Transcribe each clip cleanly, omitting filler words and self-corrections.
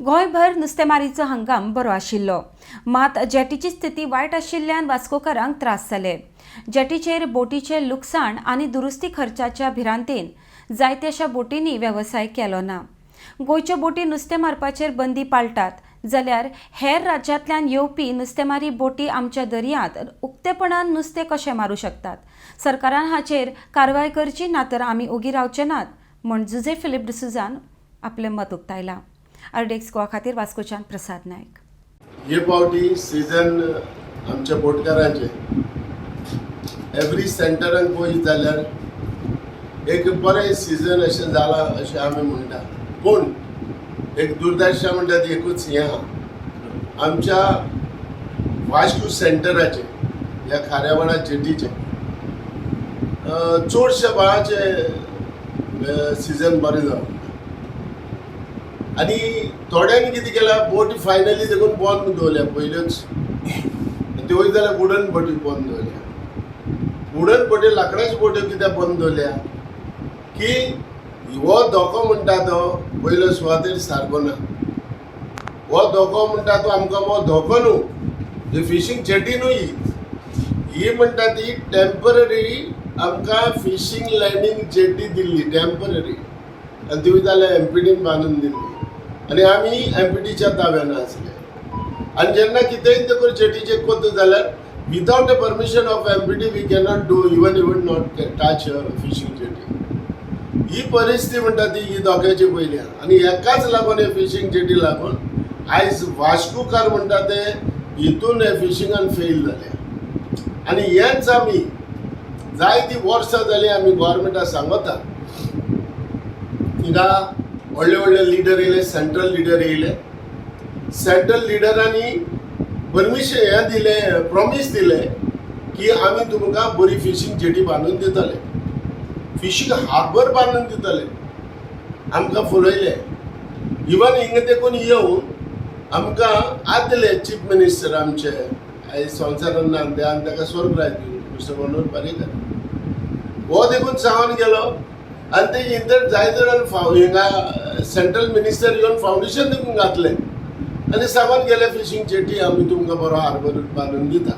गोंयभर नुस्तेमारीचो हंगाम बरो आशिल्लो. मात जेटीची स्थिती वायट आशिल्ल्यान वास्कोकारांक त्रास जाले. जेटीचेर बोटीचें लुकसाण आनी दुरुस्ती खर्चाच्या भिरांतेन जायत्याशा बोटींनी वेवसाय केलो ना. गोंयच्यो बोटी नुस्तें मारपाचेर बंदी पाळटात जाल्यार हेर राज्यांतल्यान येवपी नुस्तेमारी बोटी आमच्या दर्यांत उक्तेपणान नुस्तें कशें मारूं शकतात? सरकारान हाचेर कारवाय करची ना तर आमी ओगी रावचे नात म्हूण जुझे फिलीप डिसुजान आपलें मत उक्तायलां. आरडीएक्स गोवा खातीर वास्कोच्यान प्रसाद नायक. हे पावटी सिजन आमच्या बोटकारांचे एवरी सेंटरान पळयत जाल्यार एक बरें सिजन अशें जालां अशें आमी म्हणटा. पूण एक दुर्दशा म्हणटा ती एकूच हें आहा, आमच्या वास्को सेंटराचें ह्या खाऱ्यावाडा जेटीचें चडशा भावाचें सिजन बरें जावंक ना. आनी थोड्यांनी कितें केलां, बोटी फायनली देखून बंद दवरल्या पयल्योच. आनी त्यो वयता जाल्यार वुडन बोटी बंद दवरल्या. वुडन बोटी, लांकडाच्यो बोट्यो कित्याक बंद दवरल्या की हो धोको म्हणटा तो पयलो सुवातेर सारको ना. हो धोको म्हणटा तो आमकां हो धोको न्हू, ही फिशींग जेटी न्हू, ही ही म्हणटा ती टेंपररी आमकां फिशींग लँडींग जेटी दिल्ली टेंपररी. आनी ती जाल्यार एमपीडीन बांदून दिल्ली आनी आमी एमपीडीच्या ताब्यान आसले. आनी जेन्ना कितेंय ते जेटीचेर कोत्ता जाल्यार without the permission of MPD we cannot do even not touch fishing jetty. ही परिस्थिती म्हणटा ती ही धोक्याची पयली आहा. आनी हेकाच लागून, हे फिशींग जेटी लागून आयज वास्कोकार म्हणटा ते हितून हे फिशिंगान फेल जाले. आनी हेच आमी जायतीं वर्सां जालीं आमी गोवोरमेंटाक सांगता. हिंगा व्हडले व्हडले लिडर येयले, सेंट्रल लिडर येयले. सेंट्रल लिडरांनी परमिशन हें दिलें, प्रॉमीस दिलें की आमी तुमकां बरी फिशींग जेटी बांदून दितले, फिशींग हार्बर बांदून दितले. आमकां फुलयले. इवन हिंगा देखून येवन आमकां आदले चीफ मिनिस्टर आमचे, आयज संवसारान ना, देवान ताका स्वर्ग दिवं, मिस्टर मनोहर पर्रीकर, हो देखून सांगून गेलो. आनी ते इंतर जायते जाण हिंगा सेंट्रल मिनिस्टर येवन फावंडेशन देखून घातलें आनी सांगून गेले, फिशींग जेटी आमी तुमकां बरो हार्बर बांदून दिता.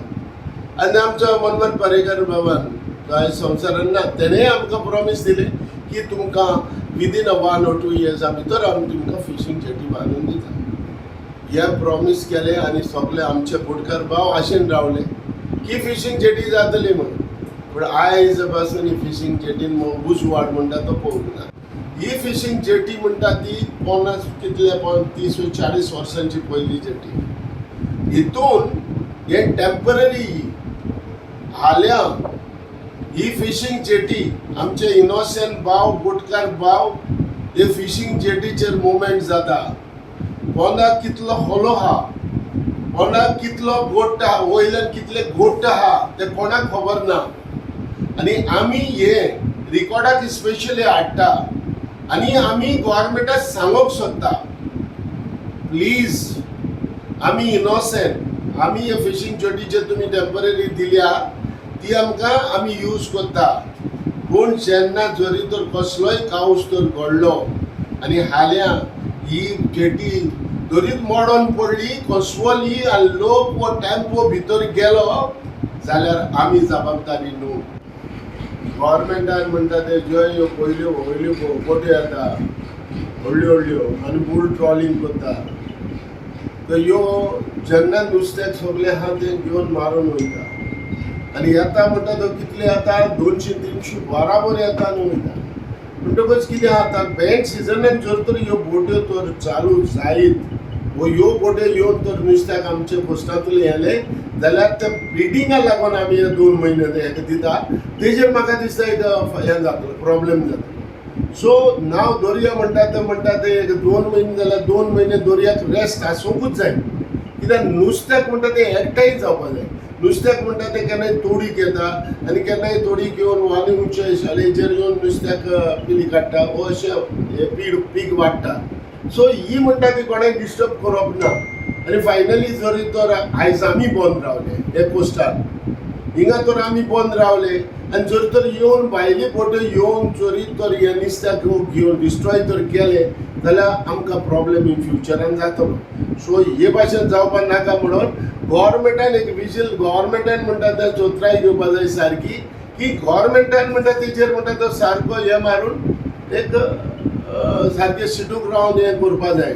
आनी आमचो मनोहर पर्रीकर बाबान, तो आयज संवसारान ना, तेणेय आमकां प्रॉमीस दिलें की तुमकां within a 1 or 2 इयर्सा भितर आमी तुमकां फिशींग जेटी बांदून दिता. हें प्रॉमीस केलें आनी सगळे आमचे बोटकार भाव आशेन रावले की फिशींग जेटी जातली म्हणून. पूण आयज पासून ही फिशींग जेटीन उजवाड म्हणटा तो पळोवंक ना. ही फिशींग जेटी म्हणटा ती 50 कितले 30 40 वर्सांची पयली जेटी. हितून हे टेंपररी हाल्यां ही फिशींग जेटी आमचे इनोसेंट भाव, बोटकार भाव हे फिशींग जेटीचेर मुवमेंट जाता. पोंदाक कितलो खोलो आहा, पोंदाक कितलो गोट आहा, वयल्यान कितले गोट आहा ते कोणाक खबर ना. आनी आमी हे रिकॉर्डाक स्पेशली हाडटा आनी आमी गोवोरमेंटाक सांगूंक सोदता, प्लीज, आमी इनोसेंट. आमी हे फिशींग जेटीचेर तुमी टेंपररी दिल्या ती आमकां आमी यूज करता. पूण जेन्ना जरी तर कसलोय कावस तर घडलो आनी हाल्यां ही जेटी दरीत मोडोन पडली, कोसवली आनी लोक वो टेम्पो भितर गेलो जाल्यार आमी जबाबदारी न्हू. गोवोरमेंटान म्हणटा ते ज्यो ह्यो पयल्यो व्हडल्यो बोट्यो येता, व्हडल्यो व्हडल्यो, आनी बुल ट्रॉलिंग करता, तर ह्यो जेन्ना नुस्त्याक सगळें आहा तें घेवन मारून वयता. आनी येता म्हणटा तो कितले येता, 200 300 बराबर येता आनी वयता. म्हणटकच कितें जाता, बँड सिजनान जर तर ह्यो बोट्यो तर चालू जायत वो ह्यो बोट्यो येवन तर नुस्त्याक आमचे कोस्टांतले येले जाल्यार त्या ब्रिडिंगा लागून आमी हे 2 म्हयने ते हेका दिता, तेजेर म्हाका दिसता एक हें जातलो, प्रॉब्लेम जातलो. सो नाव दर्या म्हणटा ते म्हणटा ते एक 2 म्हयने जाल्यार 2 म्हयने दर्याक रेस्ट आसूंकूच जाय. कित्याक नुस्त्याक म्हणटा तें एकठांय जावपा जाय. नुस्त्याक म्हणटा तें केन्नाय तोडीक येता आनी केन्नाय तोडीक येवन वाली उंचे शालेचेर येवन नुस्त्याक पिली काडटा वो अशें हे पीड पीक वाडटा. सो ही म्हणटा ती कोणाक डिस्टर्ब करप ना. आनी फायनली जरी तर आयज आमी बंद रावले हे कोस्टार हिंगा तर आमी बंद रावले आनी जर तर येवन भायली बोट्यो येवन जरी तर हे नुस्त्याक घेवन डिस्ट्रॉय तर केले जाल्यार आमकां प्रॉब्लेम इन फ्युचरान जातलो. सो हे भाशेन जावपाक नाका म्हणून गोवोरमेंटान एक विजील, गोवोरमेंटान म्हणटा ते चोत्राय घेवपा जाय सारकी, की गोवोरमेंटान म्हणटा तेजेर म्हणटा तो सारको हे मारून एक सारकें सिटूक रावन हें करपा जाय.